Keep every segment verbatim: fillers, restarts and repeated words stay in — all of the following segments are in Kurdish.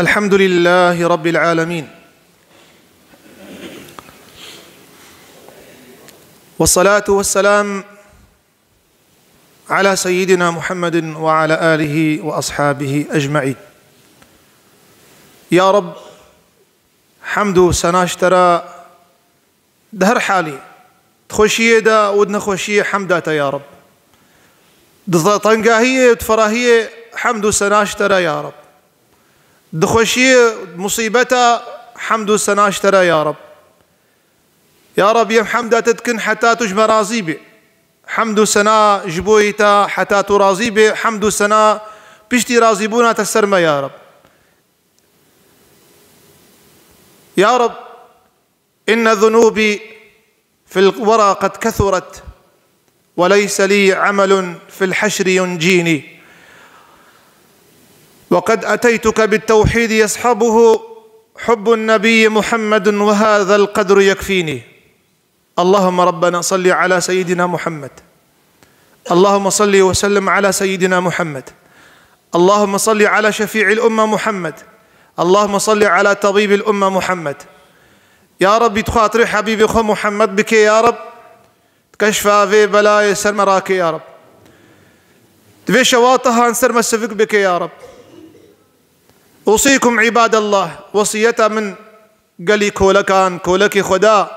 الحمد لله رب العالمين. والصلاة والسلام على سيدنا محمد وعلى آله وأصحابه أجمعين. يا رب، حمد وسناش ترى Di her halî, di xweşiyê de û di nexweşiyê hemda te ya Reb. Di tengahiyê û di ferahiyê hemd û senaş te re ya Reb. Di xweşiyê, musîbeta hemd û senaş te re ya Reb. Ya Reb, em hemda te dikin heta tu ji me razî bî. Hemd û sena ji bo yî te heta tu razî bî, hemd û sena piştî razîbûna te ser me ya Reb. Ya Reb, إن ذنوبي في الورى قد كثرت، وليس لي عمل في الحشر ينجيني. وقد أتيتك بالتوحيد يصحبه حب النبي محمد، وهذا القدر يكفيني. اللهم ربنا صل على سيدنا محمد. اللهم صل وسلم على سيدنا محمد. اللهم صل على شفيع الأمة محمد. اللهم صل على طبيب الأمة محمد. Ya Rebî, tu xatirê Hebîbê xwe Muhammed bikê ya Reb. Keşfa vê belayê ser me rakê ya Reb. Di vê şewa tehan ser me sivik bikê ya Reb. أوصيكم عباد الله، wesiyeta min gelî kolekan, kolekê Xweda,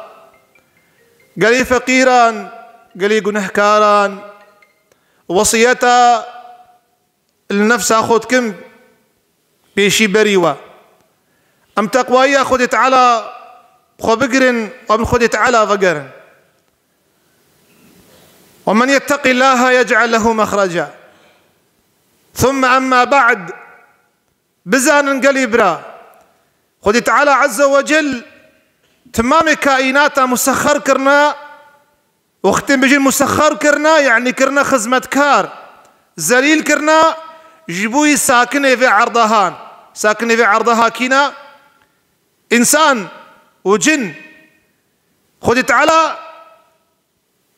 gelî feqîran, gelî gunehkaran, wesiyeta li nefsa xwe dikim pêşî berî we. Em teqwayiya Xwedê Teala xwe bigirin û em li Xwedê Teala vegerin. ومن يتق الله يجعل له مخرجا. ثم أما بعد، Bizanin gelî bira, Xwedê Teala Azze ve Cel timamê kaînata musexxer kirine, wextên bijîn musexxer kirine, yanî kirine xizmetkar, zelîl kirine, ji bo yî sakinê vê erda han. Sakinê vê erda ha kî ne? Însan û cin. Xwedê Teala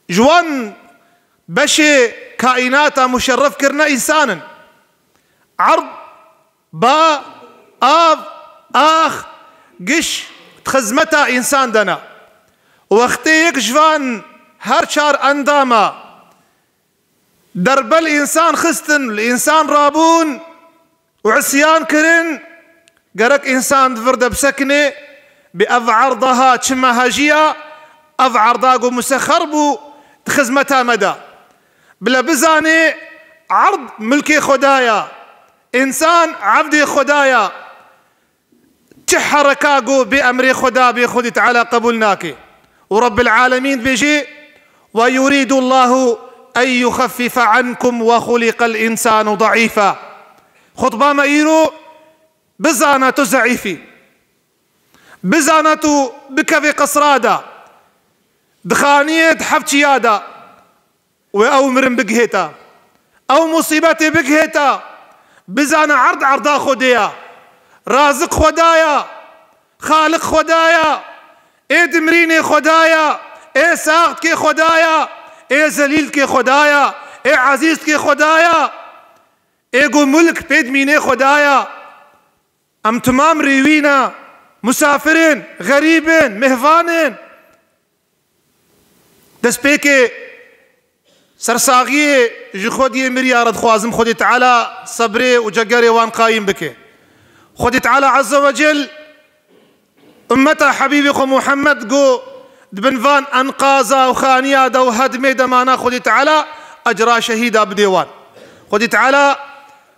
Ji wan beşê kaînata muşerref kirine însan in. Erd, ba, av, ax, giş di xizmeta însan de ne. Wextê yek ji van her çar endama derbel însan xistin, li însan rabûn, û isyan kirin, gerek însan di vir de bisekine, bi ev erda ha çi me hejiya, ev erda ku musexer bû di xizmeta me de. Bila bizane erd milkê Xweda ya, însan evdê Xweda ya. Çi hereka ku bê emrê Xweda bê Xwedê Teala qebûl nake. Û Rebbil Alemîn dibêje, "Ve yuridu Allahu en yuxeffife ankum ve xuliqel insanu daîfa." Xutba me îro, bizana tu zeîf î. Bizana tu bikevê qesra de. Di xaniyê, di hevçiya de. Wê ew mirin bigihêta. Ew musîbetê bigihêta. Bizane erd erda Xwedê ya. Razik Xweda ya. Xaliq Xweda ya. Ê dimrînê Xweda ya. Ê sax dikê Xweda ya. Ê zelîl dikê Xweda ya. Ê ezîz dikê Xweda ya. Ê ku mulk pê dimînê Xweda ya. Em timam rêwî ne. Musafir in, xerîb in, mêhvan in. Destpêkê sersaxiyê ji Xwediyê miriya re dixwazim Xwedê Teala sebrê û cegerê wan qayîm bike. Xwedê Teala Azze ve Cel ummeta Hebîbê xwe Muhammed got, di bin van enqaza û xaniya de û hedimê de mana Xwedê Teala ecra şehîda bidê wan. Xwedê Teala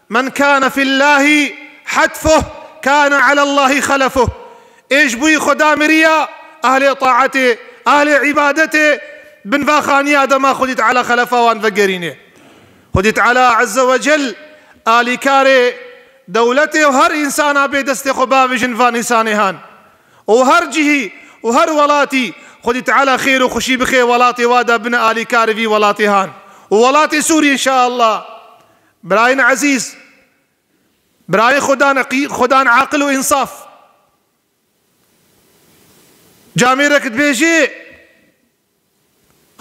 Men kâne fillâhi hetfuh, kâne alellâhi xelefuh. Ê ji bo yî Xweda miriya, ehlê taetê, ehlê îbadetê, bin va xaniya dema Xwedî Teala xelefa wan vegerîne. Xwedî Teala Azze ve Cel alîkarê dewletê û her însana bê destê xwe bavêjin van însanê han. Û her cihî û her welatî Xwedî Teala xêr û xweşî bixê welatê wa de bine alîkarê vî welatê han. Û welatê Sûriyê înşaallah. Birayên ezîz, birayên Xudan eqî-, Xudan aqil û însaf. Camêrek dibêjê,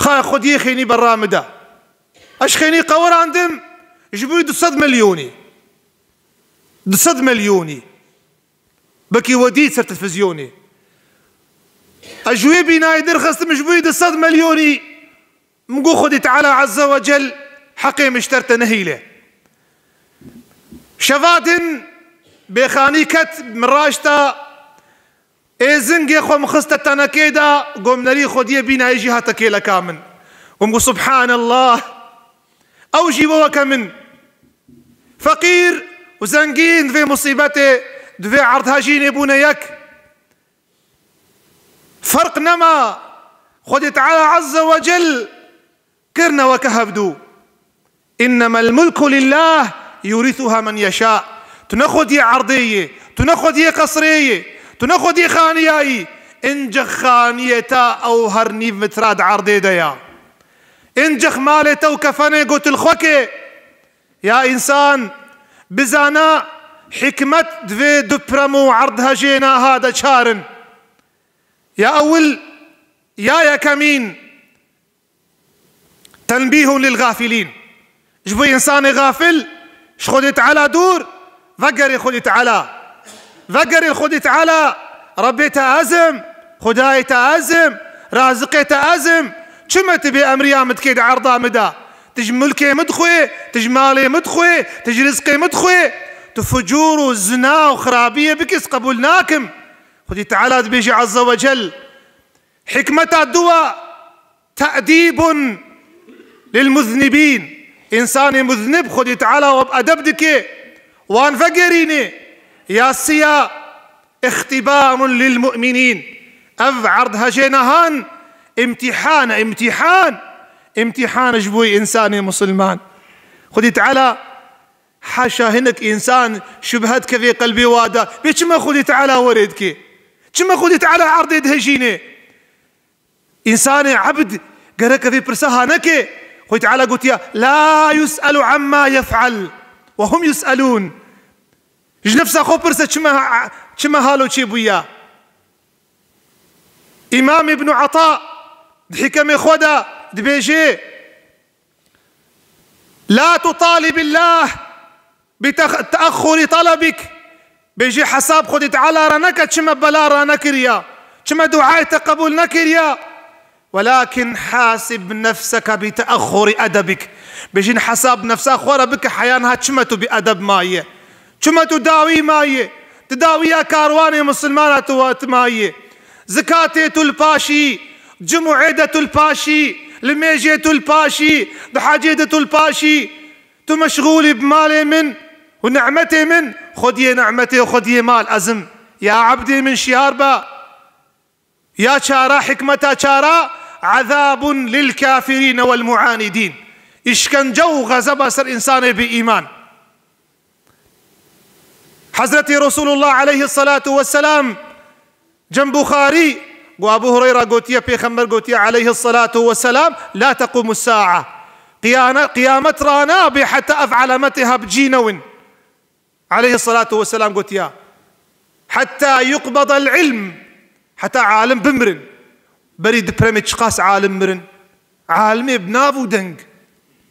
"Xaya Xwediyê xênî berra min de." Ez xênî qewirandim, ji bo du sed milyonî. Du sed milyonî. Belkî we dît ser televîzyonê. Ez ji wê bînayê derxistim, ji bo wî du sed milyonî min got, Xwedê Teala Azze ve Cel heqê min ji te re nehîle. Şeva din bêxanî ket, min raşta êzingê xwe min xiste tenekê de, got, nerî Xwediyê bînayê jî hate kêleka min. Û min got, Subhanallah. Ew jî we weke min. Feqîr û zengîn di vê musîbetê, di vê erdhejînê bûne yek. Ferq nema. Xwedê Teala Azze ve Cel kirine weke hevdû. Înnemel mulku lillah yûrîsuha men yeşâ. Tu ne xwediyê erdê yî, tu ne xwediyê qesrê yî, tu ne xwediyê xaniyayî. Încex xaniyê te ew her nîv metra di erdê de ya. Încex malê te û kefenê got li xwekê. Ya însan, bizana hikmet di vê du pirem û erdhejêna ha de çar in. Ya ewil, ya yekemîn, tenbîhun lil gafilîn. Ji bo însanê gafil, ji Xwedê Teala dûr, vegerê Xwedê Teala. Vegerê Xwedê Teala, Rebbê te ez im, Xwedayê te ez im, raziqê te ez im. Çima tu bêemriya min dikê di erda min de? Tu ji milkê min dixwê, tu ji malê min dixwê, tu ji rizqê min dixwê. Tu fucûr û zina û xirabiyê bikî, ez qebûl nakim. Xwedî Teala dibêje Azze ve Cel, hikmeta duwa, te'dîbun lil muznibîn. Însanê muznib Xwedî Teala we bi edeb dike, wan vegerîne. Ya siya, îxtîbarun lil mu'minîn. Ev erdhejê nehan îmtîhan e, îmtîhan. Îmtîhan ji bo însanê musulman. Xwedî Teala, haşa hinek însan şubhe dikeve qelbê wa de. Bê çima Xwedî Teala werê dike? Çima Xwedî Teala erdê dihejîne? Însanê ebd gereke vê pirsa ha neke. Xwedî Teala gotiya, "La yus'elu amma yef'al ve hum yus'elûn." Ji nefsa xwe pirse çima, çima halo çêbûya. Îmam Îbnû Ata di hikemê xwe de dibêje, "La tutalibillah bi tex-, teaxxuri talabik." Bêjî hesab Xwedê Teala re neke çima bela ranekiriya, çima duayê te qebûl nekiriya. Welakin hasib nefseke bi teaxxuri edebik. Bêjin hesab nefsa xwe re bike, heya niha çima tu bi edeb maye? Çima tu dawî maye? Di dawiya karwanê misilmana tu, tu maye. Zikatê tu li paşî, cumûê de tu li paşî, li mêjê tu li paşî, di hecê de tu li paşî. Tu meşxûlî bi malê min û nimetê min, xwediyê nimetê û xwediyê mal ez im. Ya ebdê min şiyar be. Ya çara, hikmeta çara, ezabun lil kafirîne wel muanidîn. Îşkence û xezeba ser însanê bêîman. Hezretî Resulullah aleyhissalatu vesselam, cem Buxarî, got Abu Hureyra gotiye, Pêxember gotiye aleyhissalatu vesselam, "La tequmu sa'a." Qiyana-, qiyamet ranabe heta ev alametê ha bi cî newin. Aleyhissalatu vesselam gotiya, "Heta yuqbadal ilm." Heta alim bimirin. Berî di piremê çiqas alim mirin. Alimê bi nav û deng.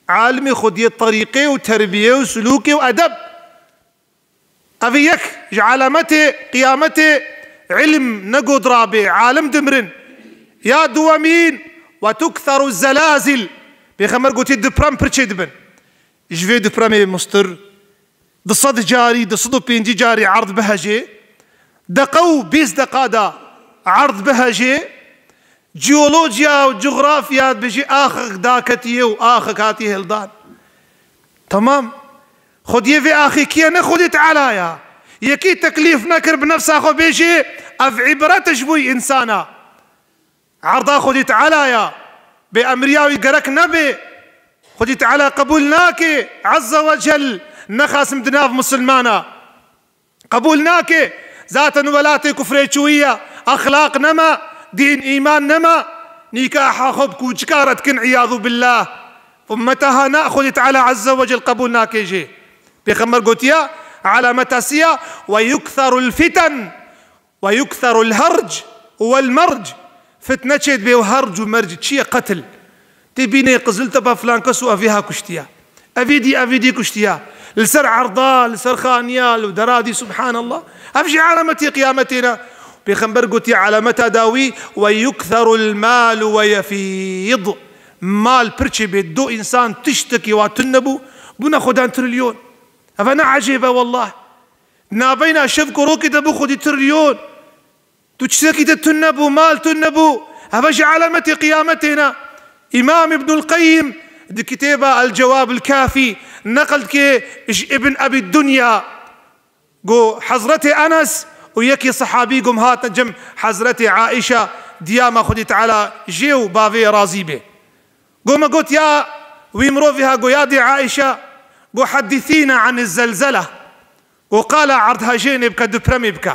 Alimê xwediyê terîqê û terbiyê û sulûkê û edeb. Ev yek ji alametê qiyametê, ilm negot rabe, alim dimirin. Ya duwemîn, "Ve tuktheru zelazil." Pêxember gotiye, dipirem pir çê dibin. Ji vê dipiremê mustir, du sed carî, du sed û pêncî carî erd bihejê, deqe û bîst deqa de erd bihejê, jeolojiya û cografya dibêjî axek daketiye û axek hatiye hildan. Temam. Xwediyê vê axê kî ye? Ne Xwedê Teala ya. Yekî teklîf nekir bi nefsa xwe bêjê, ev îbret e ji bo însana. Erda Xwedê Teala ya. Bê emriya wî gerek nebe. Xwedê Teala qebûl nake. Azze ve Cel, nexasim di nav misilmana. Qebûl nake. Zaten welatê kufrê çûyî ye. Exlaq nema, dîn, îman nema. Nîkaha xwe bi kûçika re dikin, îyazû billah. Ummeta ha na Xwedê Teala Azze ve Cel qebûl nake jê. Pêxember gotiya, alameta siya, "Ve yukserul fiten, ve yukserul herc, vel merc." Fitne çê dibe û herc û merc. Çi ye qetil? Tê bînê Qiziltepe filan kes û evî ha kuştiya. Evî dî, evî dî kuştiya. Li ser erda, li ser xaniya, li deradî, subhanallah. Ev jî alametê qiyametê ne. Pêxember gotiye, alameta dawî, "Ve yuktheru l-malu ve yefîd." Mal pir çê bê, do însan tiştekî wa tune bû, bûne xwedan trilyon. Eve ne ecêb e, wallah. Navbeyna şev ku rokê de bû xwedî trilyon. Tu çisekî te tune bû, mal tune bû. Heve ji alametê qiyametê ne. Îmam Îbnul Qeyyim di kitêba El Cewab El Kafî neql dike ji Îbn Ebî Dunya. Go Hezretê Enes û yekî sehabî gom hatine cem Hezretê Aîşa, diyama Xwedî Teala jê û bavê razî bê. Go me got ya wî mirovî ha, go ya dê Aîşa, go hedîsîne anî zelzele. Go qala erdhejênê bike, depremê bike.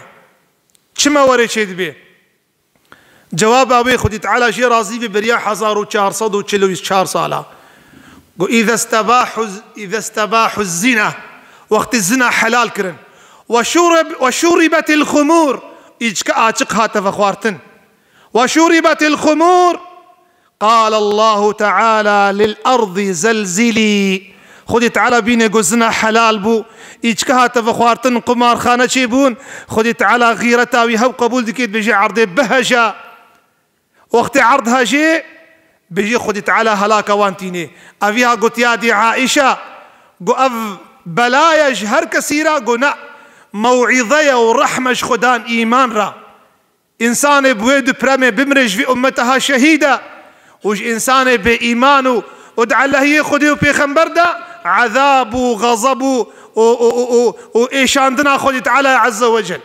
Çima were çêdibê? Cewaba wê Xwedî Teala jê razî bê beriya hezar û çar sed û çil û çar sala. Got, "Îze stebahu, îze stebahu zina." Wextê zina helal kirin. "Ve şurib-, ve şuribetil xumur." Îçke açiq hate vexwartin. "Ve şuribetil xumur." Qal Allahu Teala lil ardi zelzili. Xwedî Teala bîne got zina helal bû. Îçke hate vexwartin, qumarxane çêbûn. Xwedî Teala xîreta wî hew qebûl dike, dibêje erdê biheje. Wextê erd hejê, bêjî Xwedî Teala helaka wan tînê. Ev ya gotiya dî Aîşa, got ev belaya ji her kesî re, got ne. Mewîze ye û rehme ji Xwedan îman re. Însanê bi wê depremê bimire ji vî ummeta ha şehîd e û ji însanê bê îman û, û di elehiyê Xwedê û pêxember de ezab û xezeb û, û, û, û, û, û êşandina Xwedê Teala Azze ve Cel.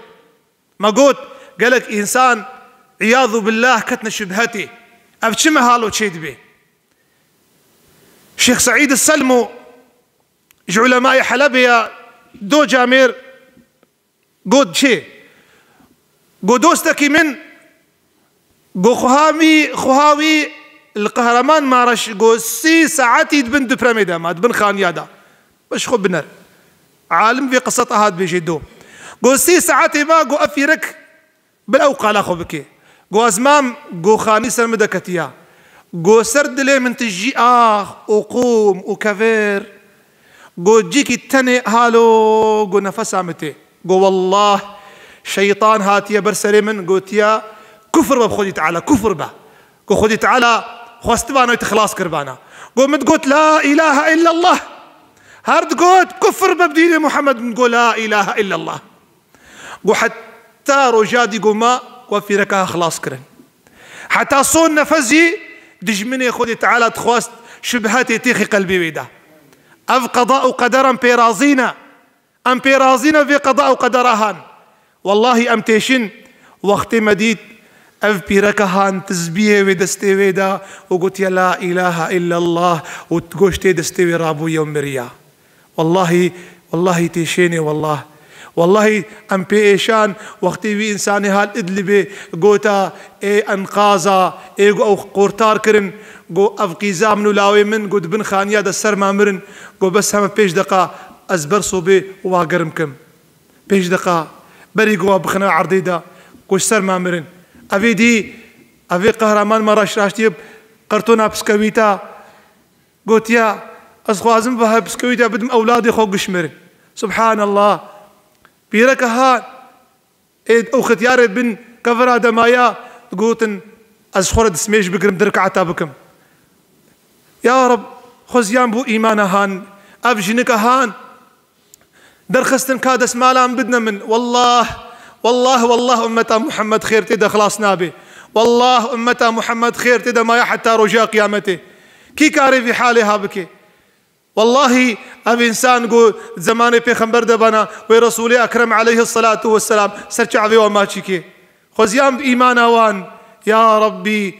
Me got, gelek însan, îyadu billah, ketine şubhetê. Ev çi mehalo çêdibê? Şêx Seîd Selmo ji ulemayê Helebê ya, do camêr got çê? Got dostekî min, got xweha wî, xweha wî li Qehreman Maraş, got sî saetî dibin depremê de ma, dibin xaniya de. Baş xwe biner. Alim vê qiseta hat bêjê do. Got sî saetê ma, got ev fîrek bila ew qala xwe bike. Got ez mam, got xanî ser min de ketiya. Got ser dilê min tijî ax û qûm û kevir. Got cîkî tenê halo, got nefesa min tê. Got wallah, şeytan hatiye ber serê min, gotiya kufr be bi Xwedî Teala, kufr be. Got Xwedî Teala xwestibana wî te xilas kiribana. Got min digot la ilahe illallah. Her digot kufr be bi dînê Muhammed, min got la ilahe illallah. Got heta roja dî got ma, got fîreka xilas kirin. Heta son nefes jî dijminê Xwedê Teala dixwest şubhetê têxê qelbê wê de. Ev qeda û qeder em pê razî ne. Em pê razî ne vê qeda û qedera han. Wellahî em têşin, wextê me dît ev pîreka han tizbiyê wê destê wê de û gotiye la ilahe illallah û goştê destê wê rabûye û miriya. Wellahî, wellahî têşênê wellah. Wellahî em pê êşan, wextê wî însanê hal Idlibê gota ê enqaza, ê got ew qurtar kirin, got ev qîza min û lawê min, got di bin xaniya de ser ma mirin, got bes heme pênc deqa ez ber sobê wa germ kim. Pênc deqa berî got wa bixine erdê de, got ji ser ma mirin. Evê dî, evê qehraman me raşt raştiyê qertona piskewîta, gotiya, ez xwazim ve he piskewîta bidim ewladê xwe gişmirin. Subhanallah. Pîreke han, ê ew xetyarê bin kevira de maya, digotin, ez ji xwe re dismêj bigirim, di rikata bikim. Ya Reb, xweziyan bû îmana han, ev jinike han, Derxistin ka destmalan bidne min. Wallah, wallah, wallah ummeta Muhammed xêr tê de xilas nabe. Wallah ummeta Muhammed xêr tê de maya heta roja qiyametê. Kî karê vî halê ha bike? Wallahî ev însan ku zemanê pêxember de bana wê Resûlê Ekrem aleyhisselatu vesselam ser çavê wan maçî ke. Xweziyan bi îmana wan, ya Rabbî,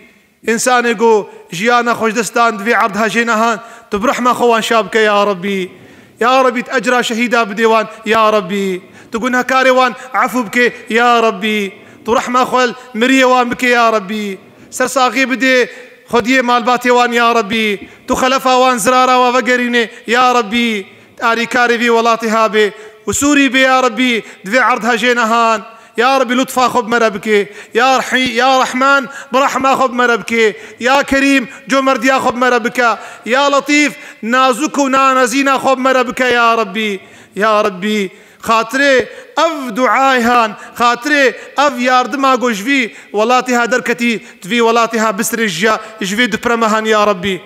însanê ku jiyana xwe ji dest dan di vê erdha jê nehan, tu bi rehma xwe wan şa bike, ya Rabbî. Ya Rabbî, tu ecra şehîda bidê wan, ya Rabbî. Tu gunekarê wan efû bike, ya Rabbî. Tu rehma xwe li miriyê wan bike, ya Rabbî. Ser saxî bidê xwediyê malbatê wan, ya Rabbî. Tu xelefa wan zirara wa vegerîne, ya Rabbî. Tu alîkarê vî welatê ha bê û sûrî bê, ya Rabbî, di vê erdha jê nehan. Ya Rebî, lutfa xwe bi me re bike. Ya Rehî-, ya Rehman, bi rehma xwe bi me re bike. Ya Kerîm, comerdiya xwe bi me re bike. Ya Letîf, nazik û nanezîna xwe bi me re bike, ya Rebî. Ya Rebî, xatirê ev duayhan, xatirê ev yardima ku ji vî welatê ha derketî, di vî welatê ha bistirê jiya, ji vê dipre mehan, ya Rebî.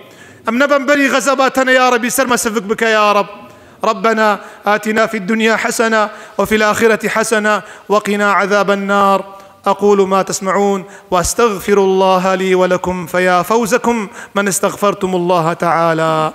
Em nebin berî xezeba te ne, ya Rebî, ser me sivik bike, ya Reb. ربنا آتنا في الدنيا حسنة وفي الآخرة حسنة وقنا عذاب النار. أقول ما تسمعون وأستغفر الله لي ولكم، فيا فوزكم من استغفرتم الله تعالى.